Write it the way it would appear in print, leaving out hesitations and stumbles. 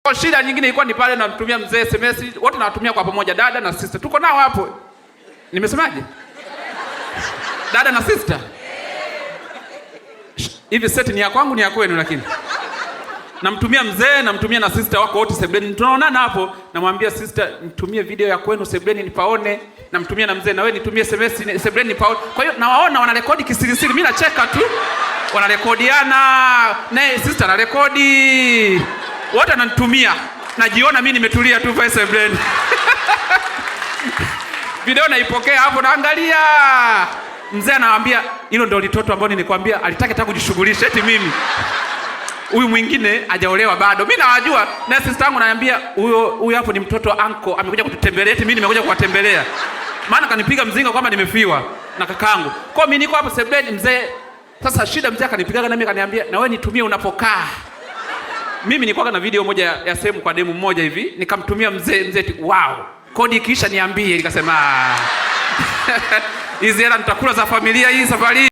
Kwa shida nyingine ilikuwa ni pale namtumia mzee SMS, wote nawatumia kwa pamoja, dada na sister. Tuko nao hapo. Nimesemaje? Dada na sister. Hivi seti ni ya kwangu ni ya kwenu lakini. Namtumia mzee, namtumia na sister wako wote sebuleni. Tunaonana hapo, namwambia sister, nitumie video ya kwenu sebuleni nipaone. Namtumia na mzee, na wewe nitumie SMS sebuleni nipaone. Kwa hiyo nawaona wanarekodi kisirisiri, mimi nacheka tu. Wanarekodiana, naye sister anarekodi. Wote ananitumia. Najiona mimi nimetulia tu pale sebuleni. Video naipokea hapo naangalia. Mzee anawaambia hilo ndio litoto ambalo nilikwambia alitaka hata kujishughulisha eti mimi. Huyu mwingine hajaolewa bado. Mimi nawajua na sister yangu ananiambia huyo huyo hapo ni mtoto wa uncle amekuja kututembelea eti mimi nimekuja kuwatembelea. Maana kanipiga mzinga kwamba nimefiwa na kakaangu. Kwa hiyo mimi niko hapo sebuleni mzee. Sasa shida mzee akanipigaga na mimi akaniambia na wewe nitumie unapokaa. Mimi nilikuwa na video moja ya sehemu kwa demu mmoja hivi, nikamtumia mzee, mzee eti wow. Kodi ikiisha niambie, nikasema hizi hela nitakula za familia hii safari.